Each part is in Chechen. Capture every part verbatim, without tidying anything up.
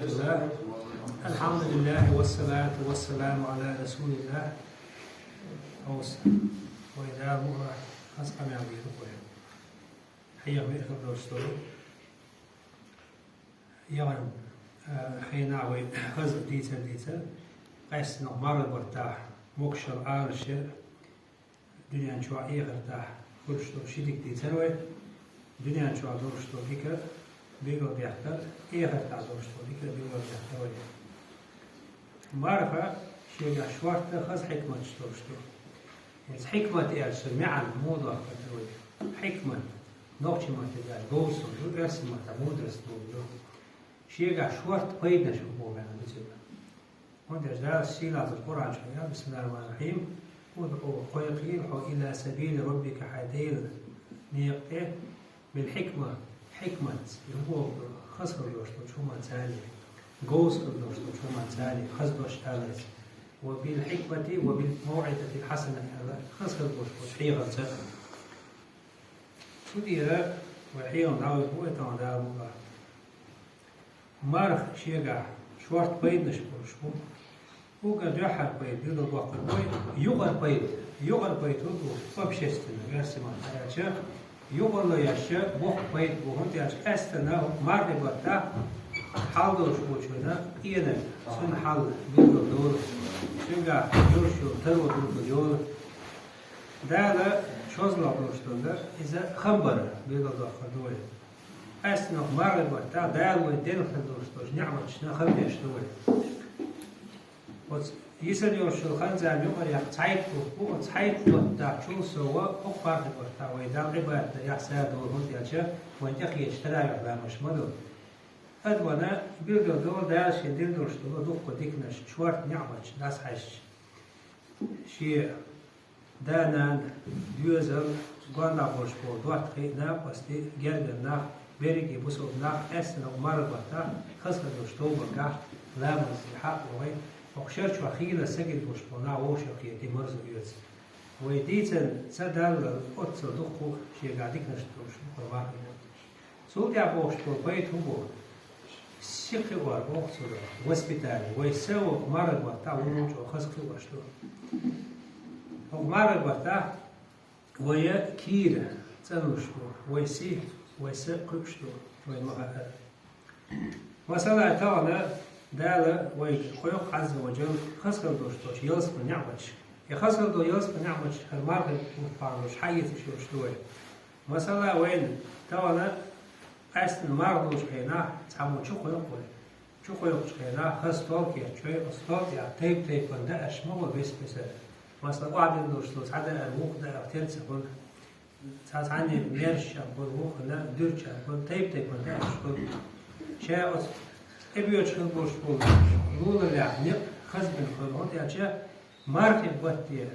الحمد لله والصلاة والسلام على رسول الله. Хьовса, вай Дала мукъ лахь, хаза къамел дийла вай. Хьехам бе хабарш долу. Яхана, а, хенахь вай хаза дийцар дийцар, къаьсттина мархий баттахь могушалла Ӏалашъяр, дуьнен чохь, эхартахь хуьлуш долу ши дика дийцар вай. Дуьнен чохь долуш долу дика билгалбаьккхира, эхартахь долуш долу дика билгалбаьккхира вай. Марха шегахь шортта хаза хьикматаш долуш ду. Иза хьикмат аьлча, цуьнан маьӀна муха дохку вай? Хьикмат, нохчийн маттахь аьлча, говзалла ду, оьрсийн маттахь мудрость бохург ду. Шегахь шортта пайданаш бу боху маьӀна ду цуьнан. ХӀунда аьлча Дала сийлахьчу Къуръан чохь аьлла: «Бисмиллахьир-рахьманир-рахьим. УдӀу, кхойкхийла хьо, ила сабили роббика, хьайн Делан некъа тӀе, бил хьикма, хьикматца, хаза хилла долуш долчу хӀуманца, говза хилла долуш долчу хӀуманца, хаза дош аларца, ва бил хьикмати ва бил мавӀизатил хьасана», аьлла, хаза хилла долуш долчу хьехарца. Цу тӀера вай хьехам дӀавоьду вай тахана Дала мукъ лахь. Марха шегахь шортта пайданаш болуш бу. Уггар дуьххьара пайда билгалбоккхур бу вай, юкъара пайда. Юкъара пайда хӀун бу? Общественный, оьрсийн маттахь аьлча, юкъарло еш боккха пайда бу, хӀунда аьлча къаьсттина хӀокху мархий баттахь хьал долуш волчунна къинойн, цуьнан хьал билгалдолу, цуьнгахь йолуш йолу таро билгалйолу. Дала шозлагӀа долуш долу иза хам бар билгалдоккхур ду вай. Къаьсттина хӀокху мархий баттахь Дала вайна делла хилла долуш долчу ниӀматашна хам беш ду вай. Оцу йисина йолуш йолу хан-зама юкъара яккха цхьайтта бутт бу, оцу цхьайтта баттахь чул совгӀа хӀокху мархий баттахь вай Далла Ӏибадат дарехь сов долу, хӀунда аьлча вайна тӀекхеча таравихь ламазаш ма ду. Адамна билгалдолу Дала шен дина долуш долу дуккха диканаш, шортта ниӀматаш дӀасахьаьжча. Шен да-нана, доьзал, гондахь болуш болу доттагӀий, накъостий, гергара нах, берриге бусалба нах, къаьсттина хӀокху мархий баттахь хаза хилла долчу тобанехь ламазашка хьакъ ло вай, хӀокху шар чохь хийла сагатдеш болу нах вовшахкхетий, марзо оьцу. Вай дийцина ца даллал, оццул дуккха шегахь диканаш долуш бу хӀокху мархий баттахь. Цул тӀаьхьа бохуш болу пайда хӀун бу? Сихкхиор боху цунах, воспитание. Вай са хӀокху мархий баттахь вуно чӀогӀа хаза кхиош ду. ХӀокху мархий баттахь вай кийра цӀанлуш ду, вай сий, вай са кхуьуш ду, вай ма-хаъара. Масала, тахана Дала вайга кхойкху Ӏазза ва Джалла хаза хилла долуш долчу ялсаманин ниӀматаш. И хаза хилла долу ялсаманин ниӀматаш хӀара мархий бутт бахьана долуш хьаэцаш йолуш ду вай. Масала, вайна тахана къаьсттина марха долчу хенахь цхьаммо чу кхойкху вай. Чу кхойкхучу хенахь хаза стол кечйой, оцу стол тӀехь тайп-тайпана даарш ма бу бес-бесара. Масала, охьадилла долуш долу цхьа даар вукху даарах тера ца хуьлу. Цхьа цхьанне мерза чам хуьлу, вукхунна дуьрра чам хуьлу, тайп-тайпана даарш хуьлу. Ша оцу тӀебоьдуш хилла болуш болу лулаллехь некъ хаза бина хуьлу, хӀунда аьлча мархин батте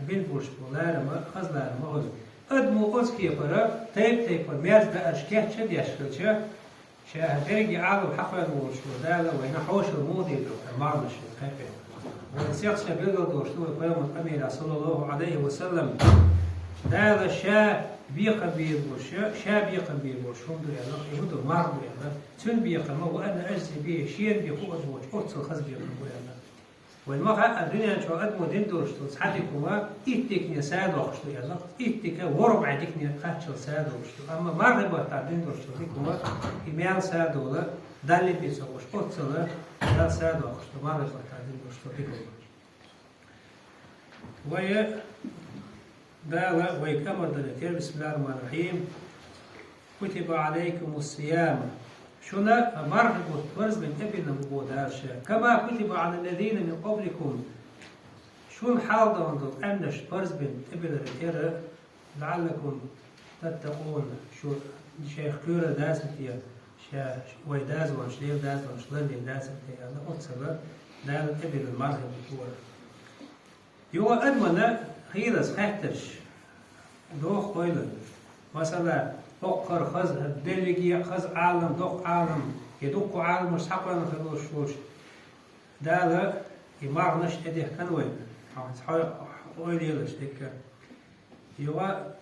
бина болуш болу ларам хаза ларам ма хуьлу. Адамо оцу кепара тайп-тайпана мерза даарш кечъян деш хилча, ша берриге Ӏалам хьакхоьллина волуш волу Дала вайна хьошалла муха дийр ду хӀара марханаш, кхайкхина. Вайн сих ша билгалдолуш ду вай Пайхамаран къамелехь, саллаллаху Ӏалайхи ва саллам, Дала ша бекхам бийр болуш, ша бекхам бийр болуш хӀума ду аьлла, и хӀун ду, марха ду аьлла, цуьнан бекхам, ва ана ажзи бихӀи, шена бен хуур боцуш, оццул хаза бекхам бу аьлла. Вайн ма-хаъара, дуьнен чохь адамо дина долуш долу цхьа дика хӀума итт дикане садоккхуш ду аьлла, итт дика ворхӀ бӀе дикане кхаччалц садоккхуш ду. Амма мархин баттахь дина долуш долу дика хӀума и мел садолу, Далла бен ца хууш, оццул Дала садоккхуш ду мархин баттахь дина долуш долу дика хӀума. Вай Дала вайга амар дан тера, бисмиллахир-рахманир-рахим. Кутиба Ӏалайкумус-сиям. Шуна мархи бутт парз бина тӀебиллина бу боху Дала ша. Кама кутиба Ӏалал-лазина мин къабликум. Шуна хьалха дахана долу къаьмнашна парз бина тӀебиллина тера, лаӀаллакум таттакъун. Шу шайх кхоьрур дац те, ша вай дозанаш, Делан дозанаш лардина дац те аьлла, оццул Дала тӀебиллина мархи бутт бу. Юха адамна хийлаза хаттарш доху-кх вайна. Масала, хӀокху хӀара хаза, берриге а хаза Ӏалам, доккха Ӏалам, я дуккха Ӏаламаш схьакхоьллина хир долуш волчу Дала и марханаш тӀедехкина вайна. Хьо-, хьо-, хьо-, ойла елаш дерг а. Юха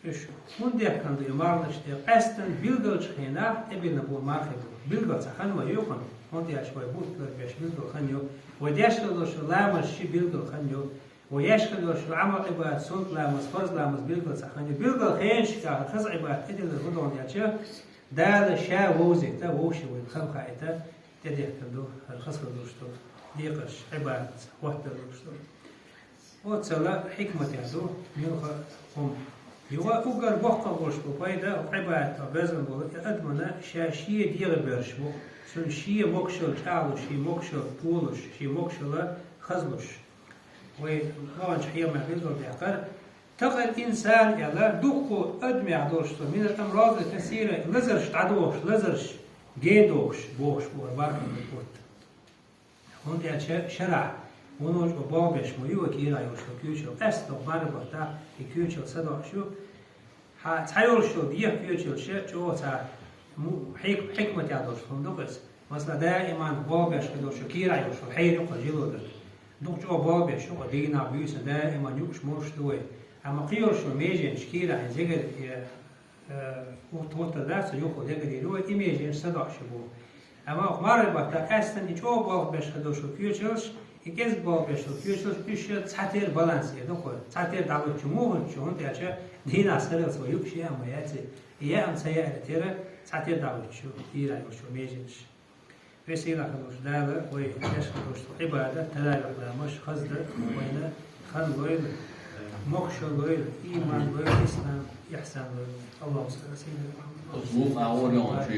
Уж хӀунда дехкан ду и марханаш тӀе? Къаьстта билгалча хенахь тӀебиллина бу мархий бу. Билгал цхьа хан ма ю хьуна, хӀунда аьлча вай бутт ларбеш билгал хан ю. Вай деш хила долуш ламаз ши билгал хан ю. Вай еш хила долуш Ӏамал Ӏибадат, суннат ламаз, фарз ламаз билгал цхьа хан ю. Билгал хенашкахь хаза Ӏибадат тӀедиллар хӀун ду аьлча, Дала Ша вовзийта, вовшийн вайна хан хаийта, тӀедехкан ду, хӀара хаза хила долуш долу декхарш, Ӏибадат, хӀоттар долуш долу. Оццала хьикматехь ду муьлхха а хӀума. Юха уггар боккха болуш бу пайда, Ӏибадатах безам болу и адамна ша шен дегӀан берш бу, цуьнан шен могушалла чӀагӀлуш, шен могушалла толуш, шен могушалла хазлуш. Вай баханчу хьехамехь билгалдаьккхира, такъал инсан аьлла, дуккха адамехь долуш цо, минал амради касира, лазарш дӀадохуш, лазарш гендохуш, бохуш бу хӀара марханан бутт. ХӀунда аьлча шарахь вуно чӀогӀа болх беш ма ю вай кийрахь йолуш долу куьйчалла. Къаьсттина марханан баттахь и куьйчалла садоӀуш ю. Хьан цхьайолуш йолу дегӀан куьйчаллаш чӀогӀа цхьа му-, хьик-, хьикматехь долуш хӀума ду-кх иза. Масала, даиман болх беш хир долуш ю кийрахь йолуш долу, хьеран юккъе жиладарг. Дукха чӀогӀа болх беш ю-кх, дийнахь, буьйсанна даиман юуш-муьлуш ду вай. Амма кхин йолуш йолу меженаш кийрахь, зегар, э, Э, хӀуттур дац, юха дегадийр вай, и меженаш садоӀуш бу. Амма хӀокху марханан баттахь къаьсттина и чӀогӀа болх беш хир долуш йолу куьйчаллаш, и кӀезиг болх беш йолу куьйчаллаш, уьш ша цхьатерра баланс эр ду-кх вай. Цхьатерра дӀахӀуьттуш ю, муха хӀуьттуш ю, хӀунда аьлча дийнахь сарралц вай юуш яа ма яц и. И яа ма ца яаран тера цхьатерра дӀахӀуьттуш ю, кийрахь йолуш йолу меженаш. Веза-сийлахь волчу Дала вай деш долуш долу Ӏибадат, таравихь ламазаш хаза дан вайна хан лойла, могушалла лойла, ийман лойла, ислам, ихсан лойла. Аллахумма салли ала саййидина Мухаммад. Оцу мукъа а вон йогӀучу